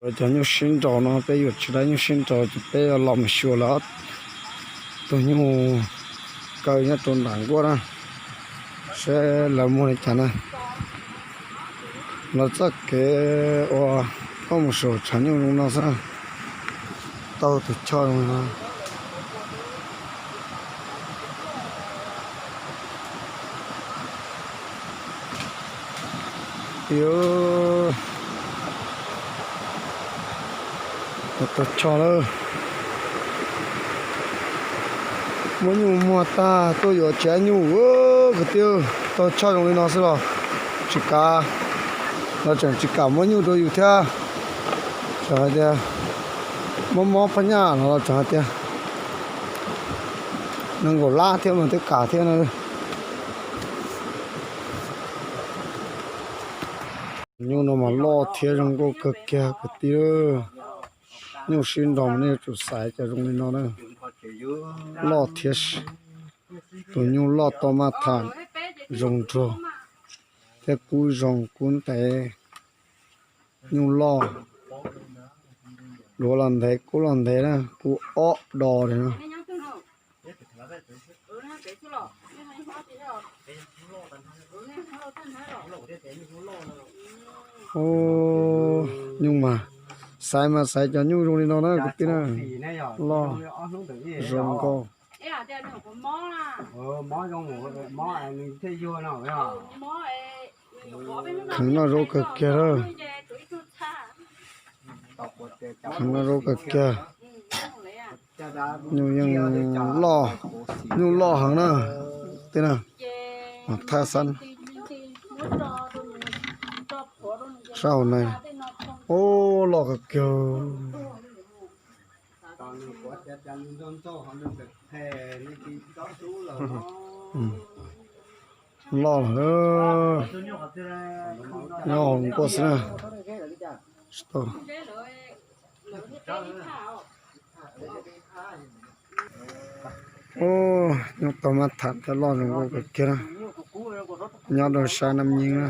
Cov nyuj sib nraus no peb yuav tsis tau nyuj sib nraus ces peb los mus xyuas lawv tus nyuj kaw nyob rau nram nkuaj na, seb lawv muag li cas na. Lawv txoj kev uas tuaj mus saum tshav nyuj zoo no xwb, tau tus choj zoo no. Tiag, tau choj lawm. Muab nyuj muag tag tuaj yuav tsev nyuj kwv tij, tau choj zoo li no xwb los tsis kav, los tseem tsis kam muab nyuj rau yus thiab. Tseem hais tias muab mob phab nyaj no los tseem hais tias nees nkaum lab thiab mas twb kam thiab na. Nyuj no mas loj thiab zoo nkauj kawg kiag kwv tij. Nyuj sib nraus mas nej yuav tsum xaiv cov zoo li no na. Loj thiab, tus nyuj loj tau maj tham, zoo nraug thiab kub zoo kub ntev. Nyuj loj, luav los ntev kub los ntev na, kub ob do li no. Nyuj mas, xaiv mas xaiv cov nyuj zoo li no na kwv tij na. Loj, zoo nkauj. Kheev noj zaub kawg kiag lawm. Kheev noj zaub kawg kiag. Nyuj yeej loj, nyuj loj heev na. Tej na, mas thaj xab sab hauv no, ub, loj kawg kiag. Loj lawm, nyob hauv nkuaj xwb na. Tsis tau. Ub, nyuj tau maj tham thiab loj zoo nkauj kawg kiag na. Nyob rau sab Nam Nying na.